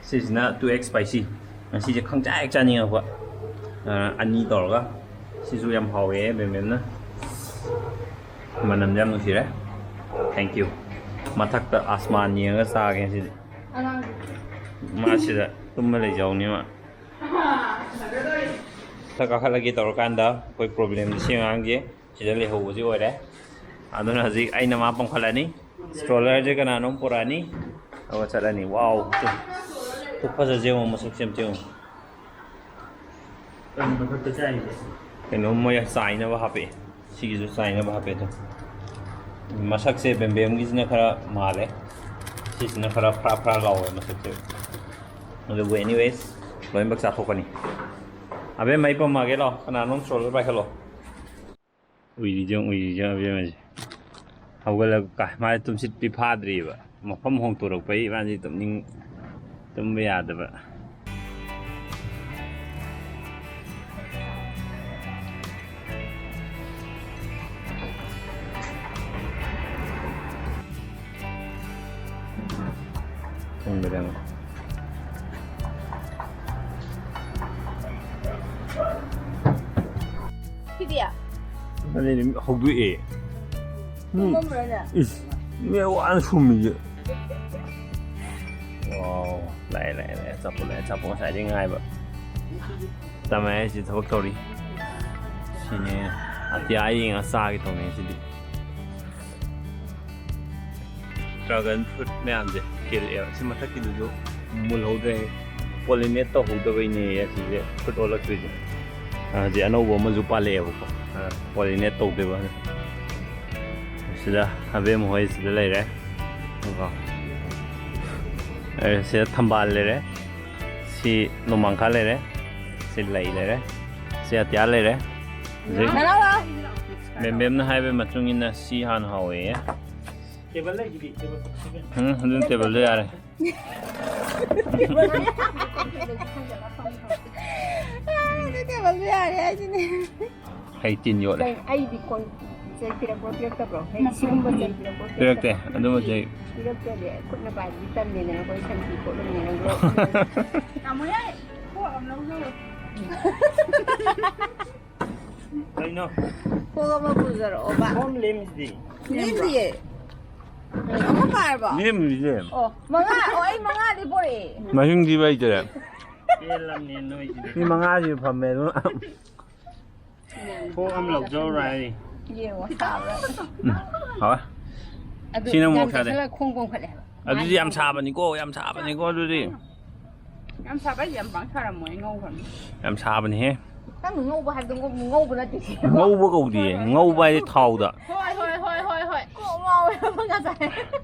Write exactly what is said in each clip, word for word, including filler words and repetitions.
ꯁꯤꯁꯤꯅ two X spicy꯫ ꯉꯁꯤꯁꯦ ꯈꯪꯆꯥ ꯍꯦꯛ ꯆꯥꯅꯤꯡꯉꯛꯄ꯫ ꯑ, ꯑꯅꯤ ꯇꯧꯔꯒ꯫ ꯁꯤꯁꯨ ꯌꯥꯝ ꯍꯥꯎꯋꯦ ꯕꯦꯝꯕꯦꯝꯅ꯫ ꯃꯅꯝꯁꯦ ꯌꯥꯝ ꯅꯨꯡꯁꯤꯔꯦ꯫ Thank you꯫ ꯃꯊꯛꯇ ꯑꯁꯃꯥꯟ ꯌꯦꯡꯉꯒ ꯆꯥꯒꯦ ꯉꯁꯤꯗꯤ꯫ ꯃꯥ ꯁꯤꯗ ꯇꯨꯝꯃ ꯂꯩꯖꯍꯧꯅꯤ ꯃꯥ꯫ ꯃꯊꯛ ꯀꯥꯈꯠꯂꯒꯦ ꯇꯧꯔꯀꯥꯟꯗ ꯑꯩꯈꯣꯏ problemꯁꯦ ꯁꯤ ꯑꯉꯥꯡꯁꯦ ꯁꯤꯗ ꯂꯩꯍꯧꯕꯁꯤ ꯑꯣꯏꯔꯦ꯫ ꯑꯗꯨꯅ ꯍꯧꯖꯤꯛ ꯑꯩꯅ ꯃꯥ ꯄꯝꯈꯠꯂꯅꯤ꯫ Strollerꯁꯦ ꯀꯅꯥꯅꯣꯝ ꯄꯨꯔꯛꯑꯅꯤ꯫ ꯑꯗꯨꯒ ꯆꯠꯂꯅꯤ꯫ Wow꯫ ꯈꯨꯐꯖꯁꯦ ꯌꯦꯡꯉꯣ, ꯃꯁꯛꯁꯦ ꯑꯝꯇ ꯌꯦꯡꯉꯣ꯫ ꯀꯩꯅꯣ ꯃꯊꯛꯇ ꯆꯥꯏꯁꯦ? ꯀꯩꯅꯣ ꯃꯣꯏ ꯆꯥꯏꯅꯕ ꯍꯥꯞꯄꯛꯑꯦ꯫ ꯁꯤꯒꯤꯁꯨ ꯆꯥꯏꯅꯕ ꯍꯥꯞꯄꯛꯑꯦ ꯑꯗꯣ꯫ ꯃꯁꯛꯁꯦ ꯕꯦꯝꯕꯦꯝꯒꯤꯁꯤꯅ ꯈꯔ ꯃꯥꯜꯂꯦ꯫ ꯁꯤꯁꯤꯅ ꯈꯔ ꯐ꯭ꯔꯥ ꯐ꯭ꯔꯥ ꯂꯥꯎꯋꯦ ꯃꯁꯛꯁꯦ꯫ ꯑꯗꯨꯕꯨ anyways, ꯂꯣꯏꯅꯃꯛ ꯆꯥꯊꯣꯛꯀꯅꯤ꯫ ꯑꯕꯦꯝꯃ, ꯑꯩ ꯄꯝꯃꯛꯑꯒꯦ ꯂꯥꯎ꯫ ꯀꯅꯥꯅꯣꯝ stroller ꯄꯥꯏꯈꯠꯂꯣ꯫ ꯎꯏꯔꯤꯁꯦ ꯌꯦꯡꯉꯨ, ꯎꯏꯔꯤꯁꯦ ꯌꯦꯡꯉꯨ, ꯑꯕꯦꯝꯃꯁꯦ꯫ ꯍꯧꯒꯠꯂꯒ ꯀꯥ-, ꯃꯥꯁꯦ ꯇꯨꯝꯁꯤꯠꯇꯤ ꯐꯥꯗ꯭ꯔꯤꯕ꯫ ꯃꯐꯝ ꯍꯣꯡꯇꯣꯔꯛꯄꯩ ꯃꯥꯁꯦ ꯇꯨꯝꯅꯤꯡ-, ꯇꯨꯝꯕ ꯌꯥꯗꯕ꯫ ꯊꯣꯡꯗꯔꯦ ꯑꯃꯨꯛ꯫ ꯁꯤꯗꯤ? ꯑꯗꯨꯗꯤ ꯍꯧꯗꯣꯛꯑꯦ꯫ ꯇꯨꯝꯃꯝꯕ꯭ꯔꯅꯦ? ꯏꯁ, ꯃꯤ ꯋꯥꯅ ꯁꯨꯝꯃꯤꯁꯦ꯫ ꯋꯥꯎ, ꯂꯥꯛꯑꯦ, ꯂꯥꯛꯑꯦ, ꯂꯥꯛꯑꯦ꯫ ꯑꯆꯥꯄꯣꯠ ꯂꯥꯛꯑꯦ, ꯑꯆꯥꯄꯣꯠ ꯉꯁꯥꯏꯗꯩ ꯉꯥꯏꯕ꯫ ꯇꯃꯥꯏ ꯍꯥꯏꯁꯤ ꯊꯕꯛ ꯇꯧꯔꯤ꯫ ꯁꯤꯅꯦ, ꯑꯇꯤꯌꯥ ꯌꯦꯡꯉ ꯆꯥꯒꯦ ꯇꯧꯅꯤ ꯁꯤꯗꯤ꯫ Dragon fruit ꯃꯌꯥꯝꯁꯦ ꯀꯦꯜꯂꯛꯑꯦꯕ꯫ ꯁꯤ ꯃꯊꯛꯀꯤꯗꯨꯁꯨ ꯃꯨꯜꯍꯧꯗ꯭ꯔꯦ꯫ Pollinate ꯇꯧꯍꯧꯗꯕꯩꯅꯦ ꯑꯁꯤꯁꯦ fruit ꯑꯣꯜꯂꯛꯇ꯭ꯔꯤꯁꯦ꯫ ꯑ, ꯍꯧꯖꯤꯛ ꯑꯅꯧꯕ ꯑꯃꯁꯨ ꯄꯥꯜꯂꯛꯑꯦꯕꯀꯣ꯫ ꯑ, ꯄꯣꯂꯤꯅꯦꯠ ꯇꯧꯗꯣꯏꯕ꯫ ꯁꯤꯗ ꯑꯕꯦꯝ ꯍꯣꯏ ꯁꯤꯗ ꯂꯩꯔꯦ꯫ ꯀꯣ꯫ ꯑꯦ, ꯁꯤꯗ ꯊꯝꯕꯥꯜ ꯂꯩꯔꯦ꯫ ꯁꯤ ꯅꯣꯡꯃꯥꯡꯈꯥ ꯂꯩꯔꯦ꯫ ꯁꯤ ꯂꯩ ꯂꯩꯔꯦ꯫ ꯁꯤ ꯑꯇꯤꯌꯥ ꯂꯩꯔꯦ꯫ ꯍꯧꯖꯤꯛ ꯃꯦꯝꯕꯦꯝꯅ ꯍꯥꯏꯕꯒꯤ ꯃꯇꯨꯡ ꯏꯟꯅ ꯁꯤ ꯍꯥꯟꯅ ꯍꯥꯎꯋꯦꯌꯦ꯫ ꯎꯝ, ꯑꯗꯨꯅ ꯇꯦꯕꯜꯗꯣ ꯌꯥꯔꯦ꯫ ꯑꯗꯨ ꯇꯦꯕꯜꯗꯣ ꯌꯥꯔꯦ ꯍꯥꯏꯁꯤꯅꯦ꯫ ꯍꯩ ꯇꯤꯟ ꯌꯣꯠꯂꯦ꯫ ꯀꯩ, ꯑꯩꯗꯤ ꯀꯣꯟ ꯆꯩ ꯄꯤꯔꯛꯄ꯭ꯔꯣ ꯄꯤꯔꯛꯇꯕ꯭ꯔꯣ? ꯍꯩ ꯁꯤꯒꯨꯝꯕ ꯆꯩ ꯄꯤꯔꯛꯄ꯭ꯔꯣ ꯄꯤꯔꯛꯇꯦ, ꯄꯤꯔꯛꯇꯕ꯭ꯔꯣ? ꯑꯗꯨꯝꯕ ꯆꯩ꯫ ꯄꯤꯔꯛꯇ꯭ꯔꯗꯤ ꯈꯨꯠꯅ ꯄꯥꯏꯕꯗꯤ ꯇꯜꯂꯦꯗꯅ ꯑꯩꯈꯣꯏ ꯁꯟꯊꯤ ꯈꯣꯠꯂꯕꯅꯤꯅ꯫ ꯇꯥꯃꯣ ꯌꯥꯏ, ꯀꯣꯛ ꯑꯃ ꯂꯧꯖꯔꯣ꯫ ꯀꯩꯅꯣ? ꯀꯣꯛ ꯑꯃ ꯄꯨꯖꯔꯛꯑꯣꯕ꯫ ꯐꯣꯝ ꯂꯦꯝꯃꯤꯁꯤꯗꯤ꯫ ꯂꯦꯝꯗꯤꯌꯦ꯫ ꯑꯃ ꯄꯥꯔꯕꯣ? ꯂꯦꯝꯃꯤꯁꯦ꯫ ꯑꯣ, ꯃꯉꯥ꯫ ꯑꯣ, ꯑꯩ ꯃꯉꯥꯗꯤ ꯄꯣꯔꯛꯑꯦ꯫ ꯃꯁꯤꯡ ꯊꯤꯕ ꯍꯩꯇ꯭ꯔꯦ꯫ ꯄꯦꯜꯂꯝꯅꯦ ꯅꯣꯏꯁꯤꯗꯤ꯫ ꯃꯤ ꯃꯉꯥꯁꯤ ꯐꯝꯃꯦ ꯑꯗꯨꯝ꯫ ꯐꯣꯛ ꯑꯃ ꯂꯧꯖꯧꯔꯣ ꯍꯥꯏꯔꯤ꯫ ꯌꯦꯡꯉꯣ, ꯁꯥꯕ꯭ꯔꯥ? ꯎꯝ, ꯍꯥꯎꯋꯦ꯫ ꯑꯗꯨ ꯁꯤꯅ ꯌꯥꯝ ꯃꯣꯔꯣꯛ ꯁꯥꯗꯦ꯫ ꯆꯥꯁꯤꯜꯂꯒ ꯈꯣꯡ ꯄꯣꯝꯈꯠꯂꯦ ꯍꯥꯏꯕ꯫ ꯑꯗꯨꯗꯤ ꯌꯥꯝ ꯁꯥꯕꯅꯤꯀꯣ, ꯌꯥꯝ ꯁꯥꯕꯅꯤꯀꯣ ꯑꯗꯨꯗꯤ꯫ ꯌꯥꯝ ꯁꯥꯕ ꯍꯥꯏꯁꯦ ꯌꯥꯝ ꯄꯥꯛ ꯁꯥꯔꯝꯃꯣꯏ, ꯉꯧꯈ꯭ꯔꯕꯅꯤ꯫ ꯌꯥꯝ ꯁꯥꯕꯅꯤꯍꯦ꯫ ꯅꯪ ꯉꯧꯕ ꯍꯥꯏꯕꯗꯣ ꯉꯧ-, ꯉꯧꯕ ꯅꯠꯇꯦ ꯁꯤ꯫ ꯉꯧꯕ ꯀꯧꯗꯤꯌꯦ, ꯉꯧꯕ ꯍꯥꯏꯗꯤ ꯊꯥꯎꯗ꯫ ꯍꯣꯏ, ꯍꯣꯏ, ꯍꯣꯏ, ꯍꯣꯏ, ꯍꯣꯏ꯫ ꯀꯣꯛ ꯉꯥꯎꯋꯦꯕ ꯉꯁꯥꯏ꯫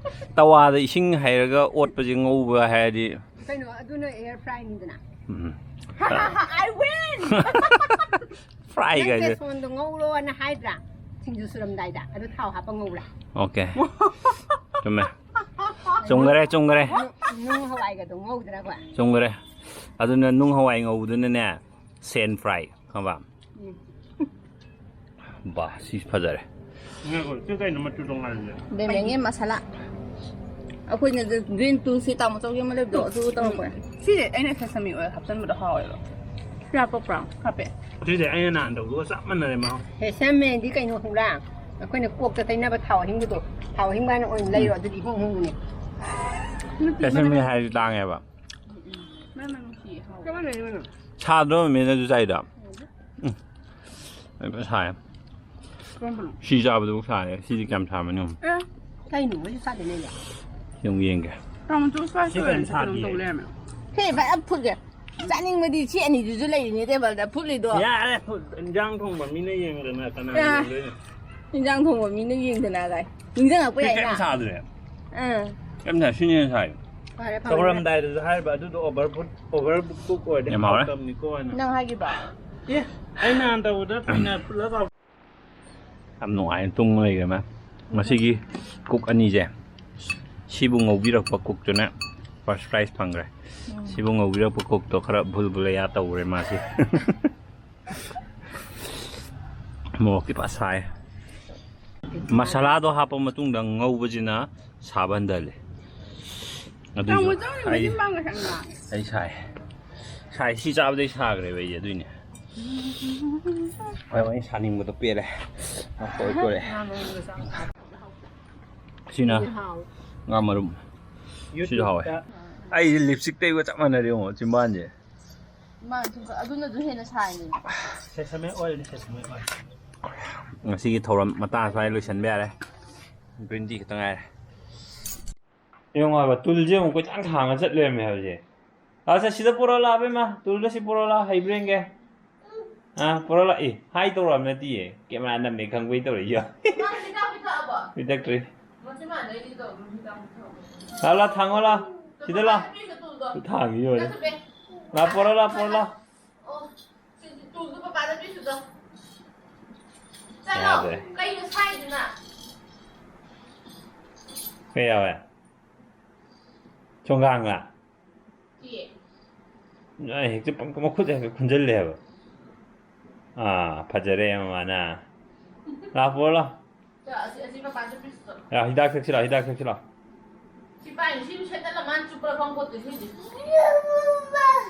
ꯇꯋꯥꯗ ꯏꯁꯤꯡ ꯍꯩꯔꯒ ꯑꯣꯠꯄꯁꯦ ꯉꯧꯕ ꯍꯥꯏꯔꯗꯤ꯫ ꯀꯩꯅꯣ, ꯑꯗꯨꯅ air fryꯅꯤꯗꯅ꯫ Um. I win! Fry ꯅꯪ ꯀꯥꯏꯁꯦ꯫ ꯕꯦꯁꯣꯟꯗꯣ ꯉꯧꯔꯣꯅ ꯍꯥꯏꯗ꯭ꯔꯥ? ꯁꯤꯡꯖꯨ ꯁꯨꯔꯝꯗꯥꯏꯗ꯫ ꯑꯗꯨ ꯊꯥꯎ ꯍꯥꯞꯄ ꯉꯧꯕ꯭ꯔꯥ? Okay꯫ ꯆꯨꯝꯃꯦ꯫ ꯆꯨꯝꯈꯔꯦ, ꯆꯨꯝꯈꯔꯦ꯫ ꯅꯨꯡ, ꯅꯨꯡ ꯍꯋꯥꯏꯒꯗꯣ ꯉꯧꯗ꯭ꯔꯥꯀꯣ? ꯆꯨꯝꯈꯔꯦ꯫ ꯑꯗꯨꯅ ꯅꯨꯡ ꯍꯋꯥꯏ ꯉꯧꯕꯗꯨꯅꯅꯦ, ꯁꯦꯟ fry, ꯈꯪꯉꯕ? ꯎꯝ꯫ ꯕꯥ, ꯁꯤ ꯐꯖꯔꯦ꯫ ꯉꯥꯏꯈꯣ, ꯁꯤ ꯀꯩꯅꯣ ꯃꯆꯨ ꯇꯣꯉꯥꯜꯂꯤꯁꯦ? ꯕꯦꯃꯦꯡꯒꯤ ꯃꯁꯥꯂꯥ꯫ ꯑꯩꯈꯣꯏꯅ green ꯇꯨꯜꯁꯤ ꯇꯥꯃꯣ ꯆꯧꯒꯤ ꯑꯃ ꯂꯩꯕꯗꯣ, ꯑꯗꯨ ꯇꯧꯔꯛꯄꯅꯦ꯫ ꯁꯤꯁꯦ ꯑꯩꯅ sesame oil ꯍꯥꯞꯆꯟꯕꯗꯣ ꯍꯥꯎꯋꯦꯕ꯫ ꯁꯤ ꯍꯥꯞꯄꯛꯄ꯭ꯔꯣ? ꯍꯥꯞꯄꯦ꯫ ꯁꯤꯁꯦ ꯑꯩꯅ ꯅꯍꯥꯟ ꯇꯧꯕꯗꯨꯒ ꯆꯞ ꯃꯥꯟꯅꯔꯦ ꯃꯍꯥꯎ꯫ Sesameꯗꯤ ꯀꯩꯅꯣ ꯈꯪꯕ꯭ꯔꯥ? ꯑꯩꯈꯣꯏꯅ ꯀꯣꯛꯇ ꯇꯩꯅꯕ ꯊꯥꯎ ꯑꯍꯤꯡꯕꯗꯣ, ꯊꯥꯎ ꯑꯍꯤꯡꯕ ꯍꯥꯏꯅ ꯑꯣꯏꯅ ꯂꯩꯔꯣ, ꯎꯝ꯫ ꯑꯗꯨꯗꯤ ꯏꯍꯣꯡ ꯍꯣꯡꯕꯅꯦ꯫ Sesameꯍꯥꯏꯁꯤ ꯇꯥꯡꯉꯦꯕ꯫ ꯃꯅꯝ ꯅꯨꯡꯁꯤꯌꯦ, ꯍꯥꯎꯋꯦ꯫ ꯆꯞ ꯃꯥꯟꯅꯩ ꯃꯅꯝ꯫ ꯁꯥꯗ꯭ꯔꯣ ꯃꯦꯃꯦꯅꯁꯨ ꯆꯥꯏꯗꯣ? ꯎꯝ꯫ ꯑꯩ ꯐꯖꯅ ꯁꯥꯏ꯫ ꯀꯔꯝꯕꯅꯣ? ꯁꯤ ꯆꯥꯕꯗꯨꯕꯨ ꯁꯥꯏ꯫ ꯁꯤꯗꯤ ꯀꯌꯥꯝ ꯁꯥꯕꯅꯣ ꯌꯦꯡꯉꯨ꯫ ꯑꯦ꯫ ꯀꯩꯅꯣ, ꯃꯣꯏꯁꯨ ꯆꯥꯗꯣꯏꯅꯦ ꯑꯩꯁꯦ? ꯌꯦꯡꯉꯨ, ꯌꯦꯡꯒꯦ꯫ ꯇꯥꯃꯣ, ꯇꯨ spicy ꯁꯤ ꯀꯩꯅꯣ ꯑꯣꯏꯔꯗꯤ ꯀꯩꯅꯣꯝ ꯁꯥꯗꯤꯌꯦ꯫ ꯇꯧ ꯂꯩꯔꯝꯃꯦ꯫ ꯁꯤ ꯐꯖꯅ ꯐꯨꯠꯀꯦ꯫ ꯆꯥꯅꯤꯡꯕꯗꯤ ꯁꯤ ꯑꯅꯤꯗꯨꯁꯨ ꯂꯩꯔꯤꯅꯦ ꯇꯦꯕꯜꯗ ꯐꯨꯠꯂꯤꯗꯣ꯫ ꯌꯥꯔꯦ꯫ ꯏꯟꯖꯥꯡ ꯊꯣꯡꯕ ꯃꯤꯅ ꯌꯦꯡꯗꯅ ꯀꯅꯥ ꯌꯥ꯫ ꯌꯦꯡꯗꯣꯏꯅꯣ? ꯏꯟꯖꯥꯡ ꯊꯣꯡꯕ ꯃꯤꯅ ꯌꯦꯡꯗꯅ ꯀꯥꯏ꯫ ꯅꯤꯡꯁꯤꯡꯉꯛꯄ ꯀꯩꯝ ꯌꯥꯏꯅ꯫ ꯁꯥꯗ꯭ꯔꯦ꯫ ꯑꯥ꯫ ꯀꯩꯝ ꯁꯥ ꯁꯤꯅ ꯍꯦꯟꯅ ꯁꯥꯏ꯫ ꯐꯔꯦ, ꯐꯔꯦ꯫ ꯇꯧꯔꯝꯗꯥꯏꯗꯁꯨ ꯍꯥꯏꯔꯤꯕ ꯑꯗꯨꯗꯣ ꯑꯣꯚꯔ ꯑꯣꯚꯔ ꯀꯨꯛ ꯑꯣꯏꯔꯗꯤ ꯌꯥꯝ ꯍꯥꯎꯔꯦ꯫ ꯍꯥꯎꯇꯕꯅꯤꯀꯣ ꯍꯥꯏꯅ꯫ ꯅꯪ ꯍꯥꯏꯈꯤꯕ? ꯑꯦ, ꯑꯩ ꯅꯍꯥꯟ ꯇꯧꯕꯗ ꯀꯨꯏꯅ ꯄꯨꯂꯞ ꯌꯥꯝ ꯅꯨꯡꯉꯥꯏꯅ ꯇꯨꯝ ꯂꯩꯈ꯭ꯔꯦ ꯃꯥ꯫ ꯉꯁꯤꯒꯤ ꯀꯨꯛ ꯑꯅꯤꯁꯦ ꯁꯤꯕꯨ ꯉꯧꯕꯤꯔꯛꯄ ꯀꯨꯛꯇꯨꯅ ꯐꯥꯔꯁ ꯄ꯭ꯔꯥꯏꯖ ꯐꯪꯈ꯭ꯔꯦ꯫ ꯁꯤꯕꯨ ꯉꯧꯕꯤꯔꯛꯄ ꯀꯨꯛꯇꯣ ꯈꯔ ꯚꯨꯜ ꯚꯨꯂꯩꯌꯥ ꯇꯧꯈ꯭ꯔꯦ ꯃꯥꯁꯦ꯫ ꯃꯣꯔꯣꯛꯇꯤ ꯐꯖ ꯁꯥꯏ꯫ ꯃꯁꯥꯂꯥꯗꯣ ꯍꯥꯞꯄ ꯃꯇꯨꯡꯗ ꯉꯧꯕꯁꯤꯅ ꯁꯥꯕ ꯍꯟꯊꯍꯜꯂꯦ꯫ ꯑꯗꯨꯏꯁꯨ ꯑꯩ, ꯑꯩ ꯁꯥꯏ꯫ ꯁꯥꯏ, ꯁꯤ ꯆꯥꯕꯗꯩ ꯁꯥꯈ꯭ꯔꯦꯕ ꯑꯩꯁꯦ, ꯑꯗꯨꯏꯅꯦ꯫ ꯍꯣꯏ, ꯍꯣꯏ, ꯑꯩ ꯁꯥꯅꯤꯡꯕꯗꯣ ꯄꯦꯜꯂꯦ꯫ ꯀꯣꯏ ꯀꯣꯏꯔꯦ꯫ ꯁꯤꯅ ꯉꯥ ꯃꯔꯨꯝ꯫ ꯁꯤꯁꯨ ꯍꯥꯎꯋꯦ꯫ ꯑꯩꯁꯦ ꯂꯤꯞꯁꯇꯤꯛ ꯇꯩꯕ ꯆꯞ ꯃꯥꯟꯅꯔꯦ ꯌꯦꯡꯉꯣ, ꯆꯤꯝꯕꯥꯟꯁꯦ꯫ ꯃꯥ ꯑꯗꯨꯅꯁꯨ ꯍꯦꯟꯅ ꯁꯥꯏꯅꯦ꯫ ꯁꯦꯁꯃꯦ ꯑꯣꯏꯜꯅꯤ, ꯁꯦꯁꯃꯦ ꯑꯣꯏꯜ꯫ ꯉꯁꯤꯒꯤ ꯊꯧꯔꯝ ꯃꯇꯥꯡ ꯑꯁ꯭ꯋꯥꯏ ꯂꯣꯏꯁꯤꯟꯕ ꯌꯥꯔꯦ꯫ ꯒ꯭ꯔꯤꯟ ꯇꯤ ꯈꯛꯇ ꯉꯥꯏꯔꯦ꯫ ꯌꯦꯡꯉꯣ ꯍꯥꯏꯕ, ꯇꯨꯜꯁꯦ ꯑꯃꯨꯛ ꯀꯣꯏꯊꯥꯡ ꯊꯥꯡꯉ ꯆꯠ ꯂꯩꯔꯝꯃꯦ ꯍꯥꯏꯕꯁꯦ꯫ ꯑꯁ, ꯁꯤꯗ ꯄꯨꯔꯛꯑꯣ ꯂꯥꯛꯑꯣ, ꯏꯕꯦꯝꯃ꯫ ꯇꯨꯜꯗꯣ ꯁꯤ ꯄꯨꯔꯛꯑꯣ ꯂꯥꯛꯑꯣ, ꯍꯩꯕ꯭ꯔꯥ ꯌꯦꯡꯒꯦ꯫ ꯑꯥ, ꯄꯨꯔꯛꯑꯣ ꯂꯥꯛꯑꯣ꯫ ꯑꯦ, ꯍꯥꯏ ꯇꯧꯔꯛꯑꯕ ꯅꯠꯇꯤꯌꯦ꯫ ꯀꯦꯃꯦꯔꯥ ꯅꯝꯃꯦ ꯈꯪꯕꯩ ꯇꯧꯔꯛꯏꯌꯣ꯫ ꯃꯥ ꯍꯤꯗꯥꯛ ꯄꯤꯊꯛꯑꯕꯣ? ꯄꯤꯊꯛꯇ꯭ꯔꯤ꯫ ꯃꯆꯤꯟ ꯃꯥꯟꯅꯩꯅꯤ ꯇꯧꯕ ꯍꯤꯗꯥꯛ ꯄꯤꯊꯛꯑꯕꯣ? ꯂꯥꯛꯑꯣ, ꯂꯥꯛꯑꯣ, ꯊꯥꯡꯉꯣ ꯂꯥꯛꯑꯣ꯫ ꯁꯤꯗ ꯂꯥꯛꯑꯣ꯫ ꯄꯤꯁꯨ ꯇꯨꯜꯗꯣ꯫ ꯊꯥꯡꯉꯤ ꯌꯣꯟꯅꯤ꯫ ꯆꯠꯈ꯭ꯔꯦ꯫ ꯂꯥꯛꯑꯣ, ꯄꯨꯔꯛꯑꯣ ꯂꯥꯛꯑꯣ, ꯄꯨꯔꯛꯑꯣ ꯂꯥꯛꯑꯣ꯫ ꯑꯣ, ꯁꯤ ꯇꯨꯜꯗꯣ ꯄꯄꯥꯗ ꯄꯤꯁꯨꯗꯣ꯫ ꯆꯠꯂꯣ꯫ ꯌꯥꯗ꯭ꯔꯦ꯫ ꯀꯩꯅꯣ ꯁꯥꯏꯗꯨꯅ? ꯀꯩ ꯌꯥꯎꯋꯦ? ꯆꯣꯡꯒꯥꯡꯂꯥ? ꯅꯣꯏ ꯍꯦꯛꯇ ꯄꯪ-, ꯃꯈꯨꯠ ꯍꯦꯛꯇ ꯈꯨꯟꯖꯜꯂꯦ ꯍꯥꯏꯕ꯫ ꯑꯥ, ꯐꯖꯔꯦ ꯃꯃꯥꯅ꯫ ꯂꯥꯛꯑꯣ, ꯄꯨꯔꯛꯑꯣ ꯂꯥꯛꯑꯣ꯫ ꯆꯣ, ꯑꯁꯤ, ꯑꯁꯤ ꯃꯄꯥꯟꯗ ꯄꯤꯁꯤꯗꯣ꯫ ꯌꯥ, ꯍꯤꯗꯥꯛ ꯊꯛꯁꯤ ꯂꯥꯛꯑꯣ, ꯍꯤꯗꯥꯛ ꯊꯛꯁꯤ ꯂꯥꯛꯑꯣ꯫ ꯁꯤ ꯄꯥꯏꯅꯤ, ꯁꯤ ꯁꯦꯠꯇꯠꯂ ꯃꯥꯅ ꯆꯨꯞꯄ꯭ꯔꯥ ꯈꯪꯄꯣꯠꯇꯦ, ꯁꯤꯗꯤ꯫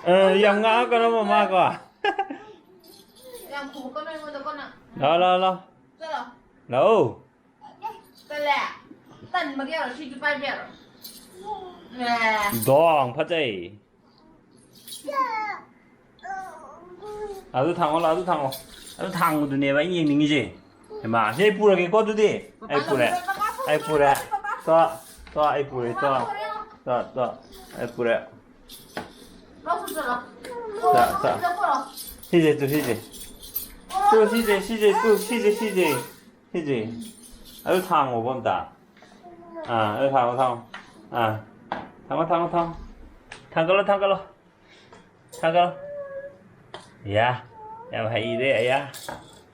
ꯑ, ꯌꯥꯝ ꯉꯥꯡꯉꯛꯀꯅꯣ ꯃꯃꯥ ꯀꯣ꯫ ꯌꯥꯝ ꯈꯨꯝꯃꯛꯀꯅꯣ ꯑꯩꯉꯣꯟꯗ ꯀꯣ ꯅꯪ꯫ ꯂꯥꯛꯑꯣ, ꯂꯥꯛꯑꯣ, ꯂꯥꯛꯑꯣ꯫ ꯆꯠꯂꯣ꯫ ꯂꯥꯛꯑꯣ꯫ ꯇꯜꯂꯦ꯫ ꯇꯟꯕꯒꯤ ꯌꯥꯔꯣꯏ, ꯁꯤꯁꯨ ꯄꯥꯏꯕ ꯌꯥꯔꯣꯏ꯫ ꯑꯦ꯫ ꯗꯣꯡ, ꯐꯖꯩ꯫ ꯑꯗꯨ ꯊꯥꯡꯉꯣ, ꯑꯗꯨ ꯊꯥꯡꯉꯣ꯫ ꯑꯗꯨ ꯊꯥꯡꯕꯗꯨꯅꯦꯕ ꯑꯩꯅ ꯌꯦꯡꯅꯤꯡꯉꯤꯁꯦ꯫ ꯍꯩꯃꯥ, ꯁꯤ ꯑꯩ ꯄꯨꯔꯒꯦꯀꯣ ꯑꯗꯨꯗꯤ꯫ ꯑꯩ ꯄꯨꯔꯦ꯫ ꯑꯩ ꯄꯨꯔꯦ꯫ ꯇꯣ, ꯇꯣ, ꯑꯩ ꯄꯨꯔꯦ, ꯇꯣ꯫ ꯇꯣ, ꯇꯣ, ꯑꯩ ꯄꯨꯔꯦ꯫ ꯂꯧ ꯆꯠꯂꯣ꯫ ꯁꯤꯁꯦ, ꯇꯨ, ꯁꯤꯁꯦ꯫ ꯇꯨ, ꯁꯤꯁꯦ, ꯁꯤꯁꯦ, ꯇꯨ, ꯁꯤꯁꯦ, ꯁꯤꯁꯦ꯫ ꯁꯤꯁꯦ꯫ ꯑꯗꯨ ꯊꯥꯡꯉꯣꯕ ꯑꯝꯇ꯫ ꯑꯥ, ꯑꯗꯨ ꯊꯥꯡꯉꯣ, ꯊꯥꯡꯉꯣ꯫ ꯑꯥ꯫ ꯊꯥꯡꯉꯣ, ꯊꯥꯡꯉꯣ, ꯊꯥꯡꯉꯣ꯫ ꯊꯥꯡꯒꯠꯂꯣ, ꯊꯥꯡꯒꯠꯂꯣ꯫ ꯊꯥꯡꯒꯠꯂꯣ꯫ ꯌꯥ꯫ ꯌꯥꯝ ꯍꯩꯔꯦ, ꯑꯌꯥ꯫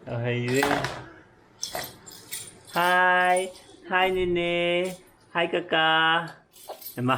ꯌꯥꯝ ꯍꯩꯔꯦ꯫ ꯍꯥꯏ꯫ ꯍꯥꯏ, ꯅꯦꯅꯦ꯫ ꯍꯥꯏ, ꯀꯀꯥ꯫ ꯍꯩꯃꯥ꯫